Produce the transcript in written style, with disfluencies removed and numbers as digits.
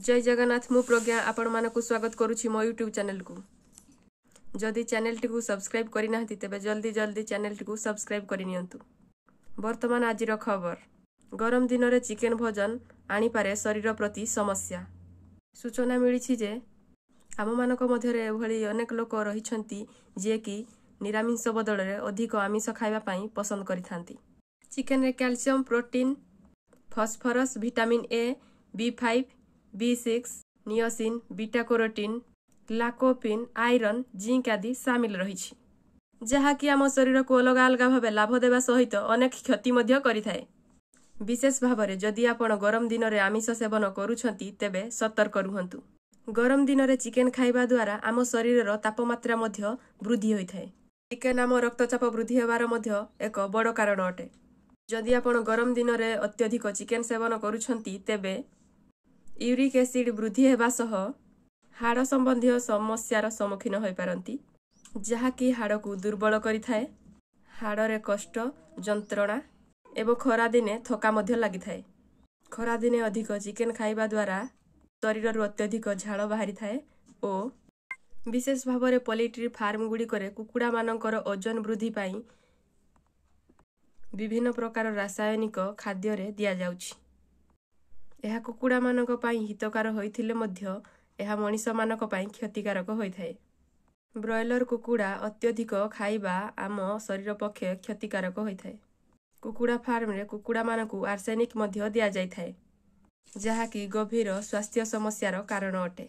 ଜୟ ଜଗନ୍ନାଥ। ମୁଁ ପ୍ରଜ୍ଞା ଆପଣମାନଙ୍କୁ ସ୍ୱାଗତ କରୁଛି ମୋ ୟୁଟ୍ୟୁବ୍ ଚ୍ୟାନେଲକୁ। ଯଦି ଚ୍ୟାନେଲଟିକୁ ସବସ୍କ୍ରାଇବ୍ କରିନାହାନ୍ତି, ତେବେ ଜଲ୍ଦି ଜଲ୍ଦି ଚ୍ୟାନେଲଟିକୁ ସବସ୍କ୍ରାଇବ୍ କରିନିଅନ୍ତୁ। ବର୍ତ୍ତମାନ ଆଜିର ଖବର, ଗରମ ଦିନରେ ଚିକେନ ଭୋଜନ ଆଣିପାରେ ଶରୀର ପ୍ରତି ସମସ୍ୟା। ସୂଚନା ମିଳିଛି ଯେ ଆମମାନଙ୍କ ମଧ୍ୟରେ ଏଭଳି ଅନେକ ଲୋକ ରହିଛନ୍ତି, ଯିଏକି ନିରାମିଷ ବଦଳରେ ଅଧିକ ଆମିଷ ଖାଇବା ପାଇଁ ପସନ୍ଦ କରିଥାନ୍ତି। ଚିକେନରେ calcium, protein, phosphorus, vitamin A, B5, B6, niacin, beta carotene, lycopene, iron, zinc ଆଦି ସାମିଲ ରହିଛି, ଯାହାକି ଆମ ଶରୀରକୁ ଅଲଗା ଅଲଗା ଭାବେ ଲାଭ ଦେବା ସହିତ ଅନେକ କ୍ଷତି ମଧ୍ୟ କରିଥାଏ। ବିଶେଷ ଭାବରେ ଯଦି ଆପଣ ଗରମ ଦିନରେ ଆମିଷ ସେବନ କରୁଛନ୍ତି, ତେବେ ସତର୍କ ରୁହନ୍ତୁ। ଗରମ ଦିନରେ ଚିକେନ ଖାଇବା ଦ୍ୱାରା ଆମ ଶରୀରର ତାପମାତ୍ରା ମଧ୍ୟ ବୃଦ୍ଧି ହୋଇଥାଏ। ଚିକେନ ଆମ ରକ୍ତଚାପ ବୃଦ୍ଧି ହେବାର ମଧ୍ୟ ଏକ ବଡ଼ କାରଣ ଅଟେ। ଯଦି ଆପଣ ଗରମ ଦିନରେ ଅତ୍ୟଧିକ ଚିକେନ ସେବନ କରୁଛନ୍ତି, ତେବେ ୟୁରିକ୍ ଏସିଡ୍ ବୃଦ୍ଧି ହେବା ସହ ହାଡ଼ ସମ୍ବନ୍ଧୀୟ ସମସ୍ୟାର ସମ୍ମୁଖୀନ ହୋଇପାରନ୍ତି, ଯାହାକି ହାଡ଼କୁ ଦୁର୍ବଳ କରିଥାଏ। ହାଡ଼ରେ କଷ୍ଟ, ଯନ୍ତ୍ରଣା ଏବଂ ଖରାଦିନେ ଥକା ମଧ୍ୟ ଲାଗିଥାଏ। ଖରାଦିନେ ଅଧିକ ଚିକେନ ଖାଇବା ଦ୍ୱାରା ଶରୀରରୁ ଅତ୍ୟଧିକ ଝାଳ ବାହାରିଥାଏ ଓ ବିଶେଷ ଭାବରେ ପୋଲଟ୍ରି ଫାର୍ମ ଗୁଡ଼ିକରେ କୁକୁଡ଼ାମାନଙ୍କର ଓଜନ ବୃଦ୍ଧି ପାଇଁ ବିଭିନ୍ନ ପ୍ରକାର ରାସାୟନିକ ଖାଦ୍ୟରେ ଦିଆଯାଉଛି। ଏହା କୁକୁଡ଼ାମାନଙ୍କ ପାଇଁ ହିତକାର ହୋଇଥିଲେ ମଧ୍ୟ ଏହା ମଣିଷମାନଙ୍କ ପାଇଁ କ୍ଷତିକାରକ ହୋଇଥାଏ। ବ୍ରଏଲର କୁକୁଡ଼ା ଅତ୍ୟଧିକ ଖାଇବା ଆମ ଶରୀର ପକ୍ଷେ କ୍ଷତିକାରକ ହୋଇଥାଏ। କୁକୁଡ଼ା ଫାର୍ମରେ କୁକୁଡ଼ାମାନଙ୍କୁ ଆର୍ସେନିକ୍ ମଧ୍ୟ ଦିଆଯାଇଥାଏ, ଯାହାକି ଗଭୀର ସ୍ୱାସ୍ଥ୍ୟ ସମସ୍ୟାର କାରଣ ଅଟେ।